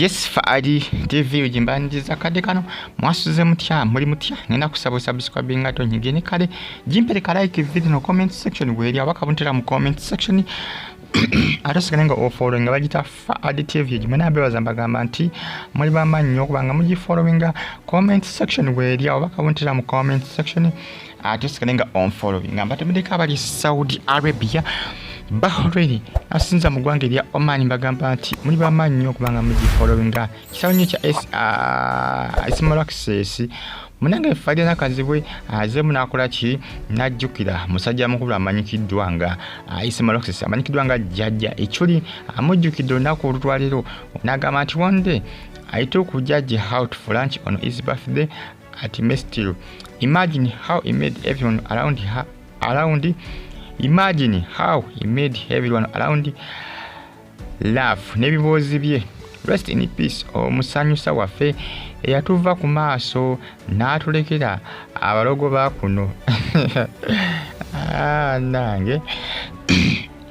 Yes, Faadi TV ugimbaniriza kadde kano. Mwasuze mutya? Muli mutya? Ngenda kusaba osubscribinga, tonyige ne kale gimpere ka like video no comment section weri abaka buntera mu comment section, ate osigale nga ofollowinga. Bagita Faadi TV. Gimwe mbebaza, mbagamba nti muli bamaanyi nnyo okubanga mugifollowinga. Comment section weri abaka buntera mu comment section, ate osigale nga onfollowinga. Mbatemeddeko abali Saudi Arabia, Bahrain, asinza mu ggwanga erya Oman. Mbagamba nti muli bamaanyi nnyo okubanga mugifollowinga. Kisawo nnyo kya Isma Olaxess. Munange Farida Nakazibwe azemu nakola ki? Najjukira musajja mukulu amanyikiddwa nga Isma Olaxess, amanyikiddwa nga Jjajja Ekyuli. Amujjukidde olunaku olutwaliro, n'agamba nti, "One day I took Jjajja out for lunch on his birthday at Mestil. Imagine how he made everyone around her around imagine how he made everyone around laugh n'ebiboozi bye. Rest in peace, omusanyusa waffe eyatuva ku maaso n'atulekera abalogo ba kuno." Ah, nange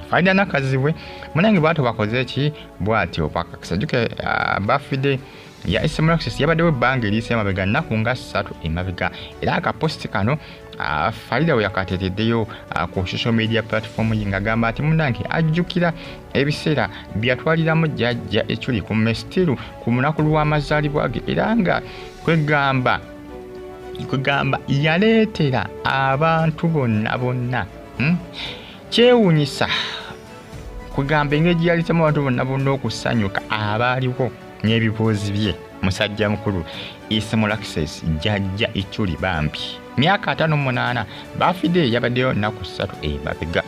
Farida Nakazibwe munange bwatyo bakoze ki bwatyo bwakakisajuke. Birthday ya Isma Olaxess yabaddewo ebbanga eriyise emabega, nnaku nga 3 emabega, era akapost kano Farida we yakateeteddeyo ku social media platform ye, ng'agamba nti munange ajjukira ebiseera byatwaliramu Jjajja Ekyuli ku Mestiru ku lunaku lw'amazaalibwa ge, era nga kwegamba yaleetera abantu bonna bonna, Kyewuunyisa kwegamba engeri gye yaleetamu abantu bonna bonna okusanyuka abaaliwo n'ebiboozi bye. Musajja mukulu Isma Olaxess, Jjajja Ichuli, bambi myaka 58. Birthday yabaddeyo nnaku 3 emabega,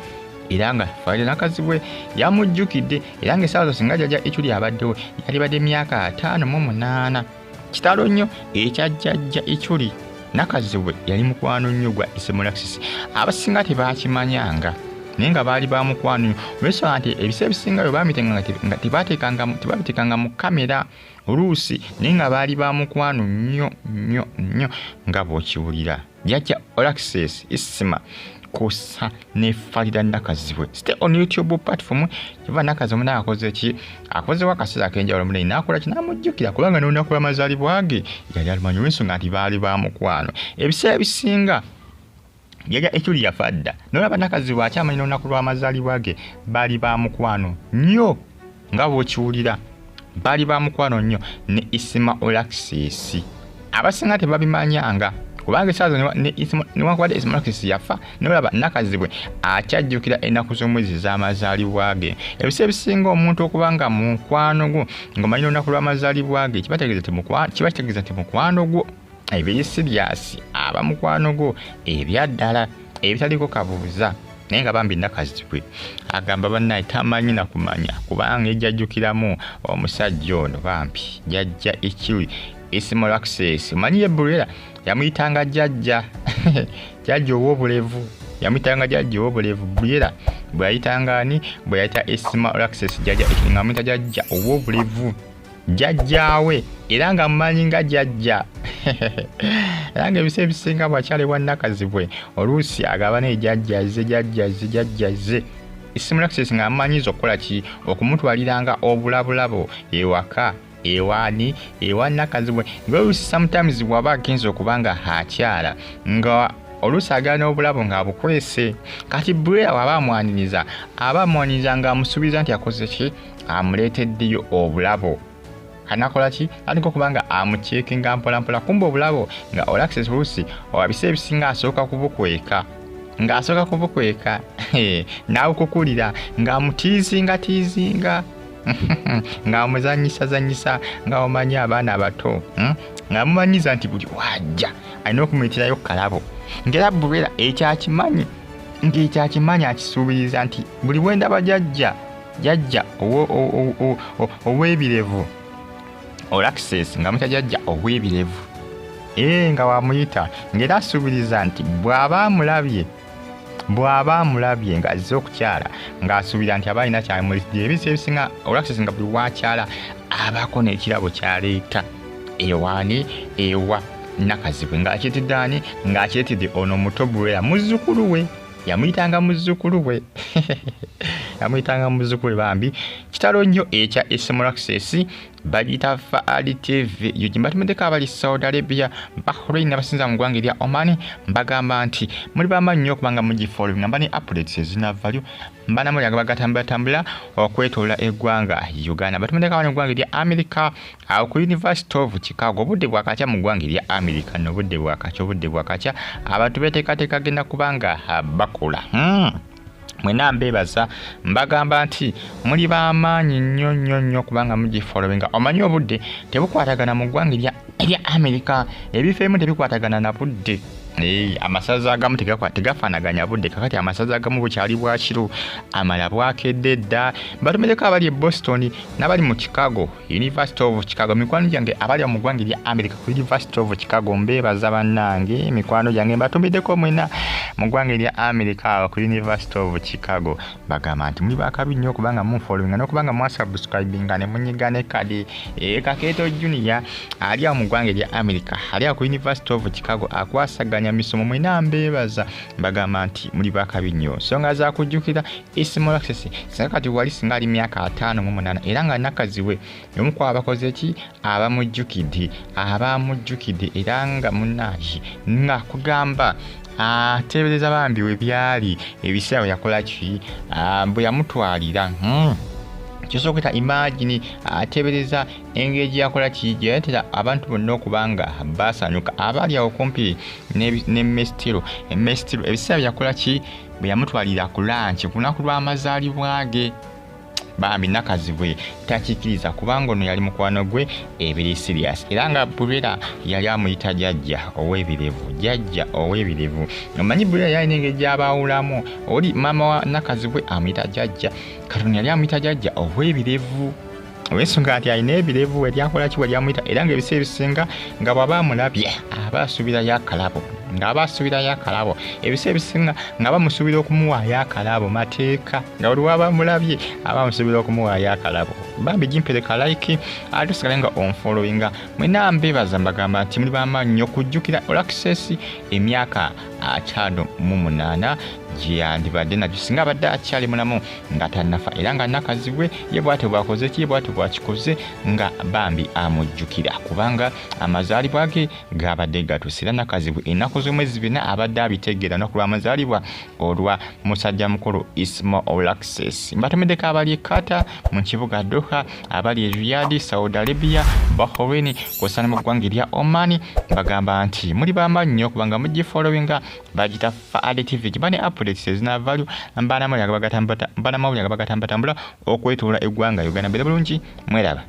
era nga Farida Nakazibwe yamujjukidde, era nga essaawa zo singa Jjajja Ichuli abaddewo yalibadde myaka 58. Kitalo nnyo ekya Jjajja Ichuli. Nakazibwe yali mukwano nnyo gwa Isma Olaxess. Abasinga tebakimanyanga, naye nga baali ba mukwano nnyo, olwensonga nti ebiseera ebisinga bwe bamitenga nga tebabitekanga mu kamera oluusi, naye nga baali ba mukwano nnyo nnyo nnyo, nga bw'okiwulira. Jjajja Olaxess Isma kusa ne Farida Nakazibwe. Stay on YouTube platform. Kiva Nakazibwe muna akoze ki? Akozewo akaseera ak'enjawulo munene, n'akola ki? N'amujjukira, kubanga n'olunaku lw'amazaalibwa ge yali alumanyi, olw'ensonga nti baali ba mukwano. Ebiseera ebisinga Jjajja Ekyuli yafa dda, nolaba Nakazibwe akyamanyi n'olunaku lw'amazaalibwa ge. Baali ba mukwano nnyo, nga bw'okiwulira, baali ba mukwano nnyo ne Isma Olaxess. Abasinga tebabimanyanga, kubanga esaawa newankubadde Isma Olaxess yafa, nolaba Nakazibwe akyajjukira ennaku z'omwezi z'amazaalibwa ge. Ebiseera ebisinga omuntu okuba nga mukwano gwo ng'omanyi n'olunaku lw'amazaalibwa ge, kiba kitegeeza nti mukwano gwo ebiri serious, aba mukwano gwo ebyaddala ebitaliko kabuuza. Naye nga bambi Nakazibwe agamba bannaye tamanyi na kumanya, kubanga ejjajjukiramu omusajja ono bambi Jjajja Ekiwi Isma Olaxess. Omanyi ye Bulera yamuyitanga jjajja, jjajja ow'obulevu, yamuyitanga jjajja ow'obulevu. Bulera bwe yayitanga ani? Bwe yayita Isma Olaxess jjajja Ekiwi, nga amuyita jjajja ow'obulevu, jjajjaawe, era nga mumanyi nga jjajja. Era nga ebiseera ebisinga bwakyali bwa Nakazibwe oluusi agaba naye jjajjaze, jjajjaze, jjajjaze. Isma Olaxess nga amumanyiza okukola ki? Okumutwaliranga obulabulabo ewaka ewaani? Ewa Nakazibwe. Nga oluusi sometimes bw'aba agenza okuba nga akyala, nga oluusi agala n'obulabo ng'abukwese. Kati Bwera bw'aba amwaniriza, aba amwaniriza ng'amusuubiza nti akoze ki? Amuleeteddeyo obulabo. Anakola ki? Atandika okuba nga amucheckinga mpolampola, kumba obulabo nga Olaxess oluusi biseera ebisinga asooka kubukweka, ng'asooka kubukweka n'abukukulira, ng'amuteasinga teasinga, ng'amuzanyisazanyisa, nga omanyi abaana abato, Ng'amumanyiza nti buli wajja alina okumuyitirayo kalabo. Ng'era Bulera ekyakimanyi, ng'ekyakimanyi akisuubiriza nti buli bwendaba jjajja, jjajja ow'ebirevu Olaxess, nga muyita jjajja ow'ebirevu, ee, nga wamuyita, ng'era asuubiriza nti bw'aba amulabye ng'azze okukyala, ng'asuubira nti aba alina kyamuletedde. Ebiseera ebisinga Olaxess nga buli wakyala abaako n'ekirabo kyaleeta ewaani? Ewa Nakazibwe. Ng'akiretedde ani? Ng'akiretedde ono muto Bulera, muzzukulu we. Yamuyitanga muzzukulu we. Amuyitanga muzzukulu bambi. Kitalo nnyo ekya Isma Olaxess, bagiyita Faali TV UG. Mbatumiddeko abali Saudi Arabia, Bahrain, n'abasinza mu ggwanga erya Oman. Mbagamba nti muli bamaanyi nnyo okubanga mugifollowinga, mba ne updates ezina value, mba namuli nga bagatambulatambula okwetoola eggwanga Uganda. Mbatumiddeko abali mu ggwanga erya America, awo ku University of Chicago. Obudde bwakakya mu ggwanga erya America, n'obudde bwakakya, obudde bwakakya, abantu beteekateeka genda kubanga bakola. Mwena mbeebaza, mbagamba nti muli b'amaanyi nnyo nnyo nnyo kubanga mugifollowinga. Omanyi obudde tebukwatagana mu ggwanga erya America, ebifo ebimu tebikwatagana na budde. Amasaza agamu tegafaanaganya budde. Kakati amasaza agamu bukyali bwa kiro, amala bwakedde dda. Batumireko abali e Boston n'abali mu Chicago, University of Chicago. Mikwano gyange abali mu ggwanga erya America ku University of Chicago, mbeebaza bannange, mikwano gyange mbatumiddeko mwena mu ggwanga erya America awo ku University of Chicago. Bagamba nti muli bakabi nnyo okubanga munfollowinga n'okubanga mwasubscribinga ne munyiga ne kadi. Kakeeto Junior ali awo mu ggwanga erya America, ali awo ku University of Chicago, akwasaganya misomo. Mwena mbeebaza, mbagamba nti muli bakabi nnyo. Nsonga za kujjukira Isma Olaxess singa kati wali singa ali myaka 58, era nga Nakazibwe omu ku abakoze ki abamujjukidde, abamujjukidde, era nga munnange nga kugamba ateebereza bambi we byali ebiseera bwe yakola ki, bwe yamutwalira. Kisobola okuyita imagine, ateebereza engeri gye yakola ki, gye yaleetera abantu bonna okuba nga basanyuka abaali awo kumpi ne Mestiro. Mestiro ebiseera bye yakola ki, bwe yamutwalira ku lunch ku lunaku lw'amazaalibwa ge. Bambi Nakazibwe takikkiriza kubanga ono yali mukwano gwe ebiri serious, era nga Burera yali amuyita jjajja ow'ebirevu, jjajja ow'ebirevu. Omanyi Burera yalina engeri gy'abaawulamu, oli maama wa Nakazibwe amuyita jjajja, katono yali amuyita jjajja ow'ebirevu olw'ensonga nti alina ebirevu eryakola ki bwe lyamuyita, era ng'ebiseera ebisinga nga bw'aba amulabye aba asuubirayo akalabo, ng'aba asuubirayo akalabo. Ebiseera ebisinga nga bamusuubira okumuwaayo akalabo, mateeka nga buli waba amulabye aba amusuubira okumuwaayo akalabo. Bambi gimpereka like, ate osigale nga onfollowinga. Mwena mbeebaza, mbagamba nti muli bamaanyi nnyo okujjukira Olaxess emyaka 58 gye yandibadde nagyo singa abadde akyali mulamu nga tannafa, era nga Nakazibwe ye bw'atyo bw'akoze ki, bw'atyo bw'akikoze nga bambi amujjukira kubanga amazaalibwa ge gabadde gatuuse. Era Nakazibwe ennaku z'omwezi 4 abadde abitegeera lunaku lw'amazaalibwa olwa musajja mukulu Isma Olaxess. Mbatumiddeko abali e Qatar mu kibuga Doha, abali e Riyadh, Saudi Arabia, Bahrain, kw'ossa ne mu ggwanga erya Oman. Bagamba nti muli bamaanyi nnyo kubanga mugifollowinga, bagita Faali TV, kiba ne updates ezina value, mbanamawulire nga bagatambatambula okwetoola eggwanga Uganda. Mbeere bulungi, mweraba.